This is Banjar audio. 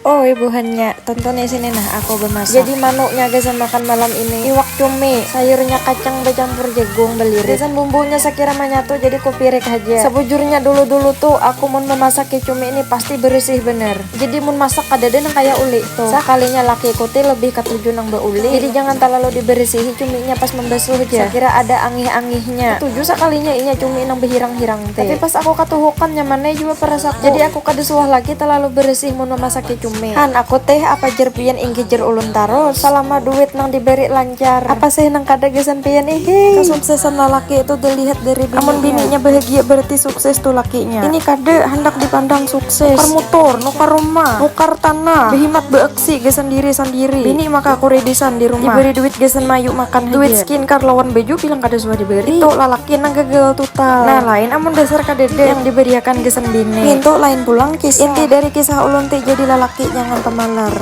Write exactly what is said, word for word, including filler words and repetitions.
Oi buhannya, tonton ya sini nah aku bemasak. Jadi manuknya gasan makan malam ini iwak cumi, sayurnya kacang bercampur jagung belirik. Gasan bumbunya sakira manyatu jadi kupirik haja. Sabujurnya dulu-dulu tuh aku mun memasak cumi ini pasti beresih bener. Jadi mun masak kadada nang kaya uli tuh. Sakalinya laki kuti lebih katuju nang beuli. Jadi jangan talalu diberesihi cuminya pas membasuh ja. Sakira ada angih-angihnya. Katuju sakalinya inya cumi nang behirang-hirang teh. Tapi pas aku katuhukan nyamannya jua perasaku. Jadi aku kada suah lagi talalu beresih mun memasaki cumi. Han aku teh apa jer pian ingkih jer ulun tarus. Salama duit nang diberi lancar. Apa sih nang kada gasan pian ihi. Kesuksesan lalaki itu dilihat dari bininya. Amun bininya bahagia berarti sukses tuh lakinya. Ini kada handak dipandang sukses. Nukar mutur, nukar rumah, nukar tanah, behimat beaksi gasan diri sendiri. Bini maka aku redisan di rumah. Diberi duit gasan mayu makan haja. Duit skincare lawan baju bilang kada suah diberi. Itu lalaki nang gagal total. Nah lain amun dasar kadada yang diberiakan gasan bini. Itu lain pulang kisah. Inti dari kisah ulun ti jadi lalaki jangan pemalar.